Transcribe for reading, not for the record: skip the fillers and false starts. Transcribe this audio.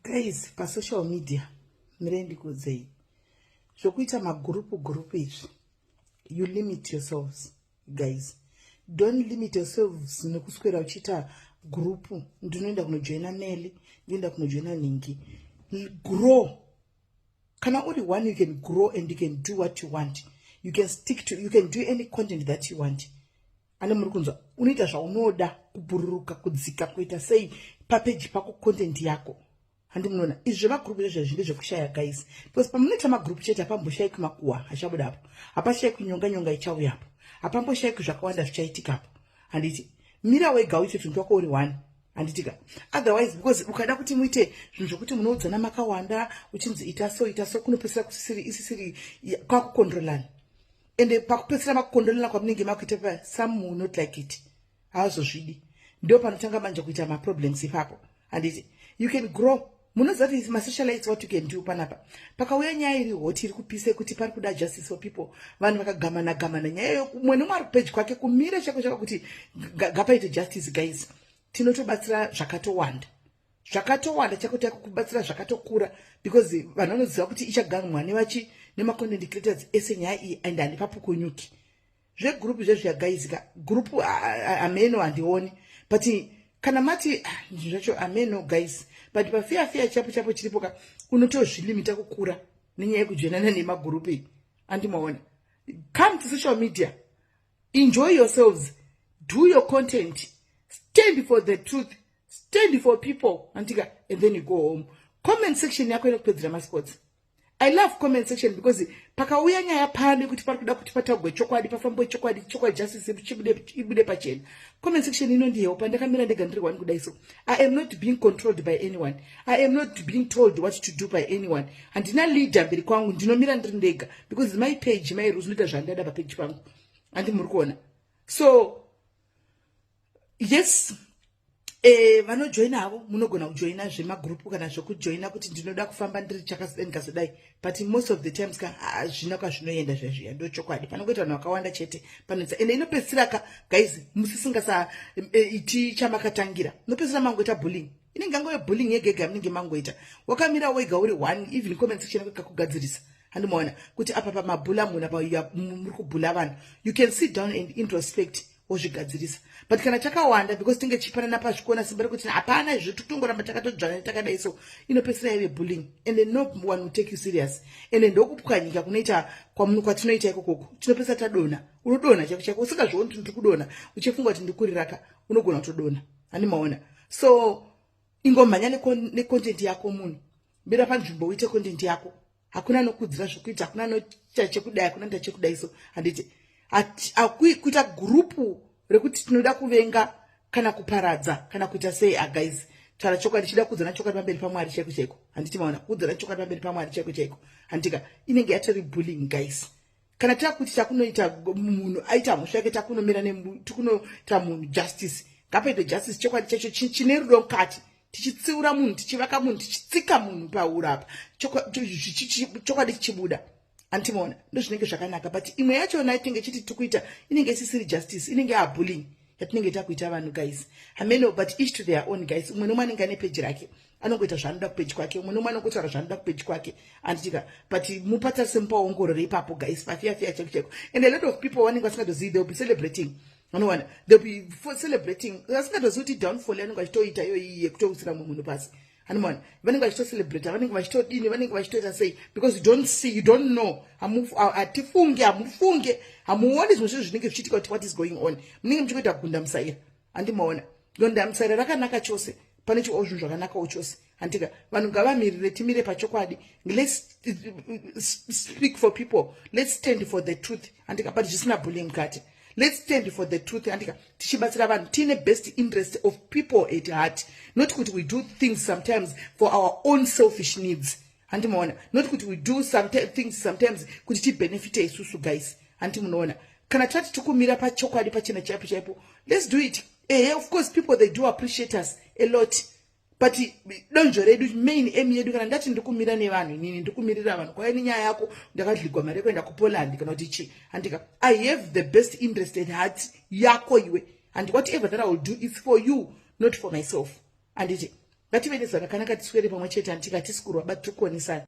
Guys, pasocial media, mirei ndikuudzei zvokuita magurupu gurupu izvi. You limit yourselves, guys. Don't limit yourselves nekuswera uchiita gurupu. Ndinoenda kunojoina Meli, ndinoenda kunojoina Ningi. Grow. Kana uri one, you can grow and you can do what you want. You can stick to, you can do any content that you want. Ane muri kunzwa, unoita zvaunoda, kubhururuka, kudzika, kuita sei papeji pako, content yako. Handi munoona izvi zvemagurupu zvezvo ndezvekushaya, guys, because pamunoita magurupu chete, hapamboshayikwi makuhwa achabudapo, hapashayikwi nyonga nyonga ichauyapo, hapamboshayikwi zvakawanda zvichaitikapo. Handiti mira wega, uite zvinhu twako uri one, handitika? Otherwise, because ukada kuti muite zvinhu zvokuti munoudzana makawanda, uchinzi ita so, ita so, kunopedzisira kusisiri isisiri kwakukondrolana. Ende pakupedzisira makukondrolana kwamunenge makuita pa, some will not like it, haazozvidi. Ndo panotanga manje kuita maproblems ipapo, handiti? You can grow. Munoziva kuti masocialites, what you can do panapa, pakauya nyaya iri hot, iri kupisa, kuti pari kuda justice for people, vanhu vakagamana gamana nyaya iyo, mumwe nemwe ari kupeji kwake, kumire chako chako kuti ngapaite justice, guys, tinotobatsira zvakatowanda, zvakatowanda. Chako chako kubatsira zvakatokura, because vanhu vanoziva kuti ichaganwa nevachi nemacontent creators ese nyaya iyi, and handipapukunyuki. Zvegurupu zvezviya, guys ka, gurupu ameno handioni, but kana mati zvinhu zvacho, ameno, guys. But pafiya fiya chapo chapo chiripo ka, unotozvilimita kukura nenyaya yekujoinana nemagurupu iyi. Andimaona, come to social media, enjoy yourselves, do your content, stand for the truth, stand for people, andika? And then you go home. Comment section yako inokupedzera masports. I love comment section because pakauya nyaya pano yekuti pari kuda kuti pataugwe chokwadi, pafambwe chokwadi, chokwadi, justice ibude pachena, comment section inondihelpa. Ndakamira ndega, ndiri one kudai. So I am not being controlled by anyone. I am not being told what to do by anyone. Handina leader mberi kwangu, ndinomira ndiri ndega because my page, my rules, ndoita zvandada papeji pangu. Handi muri kuona? So yes, vanojoina havo, munogona kujoina zvemagurupu kana zvekujoina kuti ndinoda kufamba ndiri chakazodai, ndikazodai, but most of the times ka, hazvina kwazvinoenda zvezviya. Ndo chokwadi, panongoita vanhu vakawanda chete panoita. Ende inopedzisira ka, guys, musisingasaiti chamakatangira, inopedzisira mangoita bullying. Inenge angove bullying yega yega yamunenge mangoita. Wakamira wega uri one, even comment section kakugadzirisa. Handimaona kuti apa pamabhula munhu, apa muri kubhula vanhu. You can sit down and introspect, wozvigadzirisa. But kana chakawanda, because tinge tichipanana pazvikona simba rekuti hapana izvo, totongoramba takatodzvana takadai, so inopedzisira yave bullying and no one will take you serious. And ndokupwanyika kunoita kwatinoita ikokoko, tinopedzisa tadonha. Unodonha chako chako usingazvioni kuti ndiri kudonha, uchifunga kuti ndikuriraka, unogona kutodonha. Handimaona? So ingomhanya necontent yako. Munhu mira panzvimbo, uite content yako. Hakuna anokudzira zvokuita, hakuna anoita chekudai, hakuna noita chekudai. So handiti kuita gurupu rekuti tinoda kuvenga kana kuparadza kana kuita sei? Aguys, taura chokwadi, chida kuudzana chokwadi pamberi paMwari chaiko chaiko. Handiti maona? Kuudzana chokwadi pamberi paMwari chaiko chaiko, handitika? Inenge yatori bullying, guys. Kana takuti takunoita munhu aita mhosva yake, takunomira, tikunoita munhu justice, ngapaite justice chokwadi chacho chine rudo mukati, tichitsiura munhu, tichivaka munhu, tichitsika munhu paurapa, chokwadi chichibuda. Antimaona? Ndo zvinenge zvakanaka. But imwe yachona itinge chiti tikuita inenge isisiri justice, inenge yabullying yatinenge takuita vanhu, guys. Hameno, but each to their own, guys. Umwe nomwe anenge ane peji rake, anongoita zvaanoda kupeji kwake. Umwe nomwe anongotaura zvaanoda kupeji kwake, anditika? But mupatarise, mupaongorore ipapo, guys, pafiya fiya cheko cheko. And a lot of people vanenge vasingatozivi, they will be celebrating. Anowana, they'll be celebrating vasingatozivi kuti downfall yanenge vachitoita iyoyi yekutowisira mumwe munhu pasi. Hanimona vanenge vachitocelebrata, vanenge vachitodini, vanenge vachitoita sei, because you don't see, you don't know. Hatifunge, hamufunge, hamuoni zvimwe zvinhu zvinenge zvichiitika, kuti what is going on. Munenge muchingoita gunda musaira. Handimaona? Gunda musaira rakanaka chose, pane chiwo zvinhu zvakanakawo chose, handika? Vanhu ngavamirire, timire pachokwadi. Let's speak for people, let's stand for the truth, handika? But zvisina bullying mukati. Let's stand for the truth, andika? Tichibatsira vanhu tiine best interest of people at heart, not kuti we do things sometimes for our own selfish needs. Handimaona? Not kuti we do some things sometimes kuti tibenefite isusu, guys. Handi munoona? Kana tati tikumira pachokwadi pachena chaipo chaipo, let's do it. Of course, people, they do appreciate us a lot, but donzvo redu, main aim yedu, kana ndati ndikumira nevanhu, inini ndikumirira vanhu, kwai nenyaya yako, ndakadligwa mari yekuenda kuPoland kana kuti chi, handika? I have the best interest at heart yako iwe, and whatever that I will do is for you, not for myself, handiti? Ngative nezuva rakanaka, tiswere pamwe chete. Handitika, hatisi kurwa, but tiri kuonesana.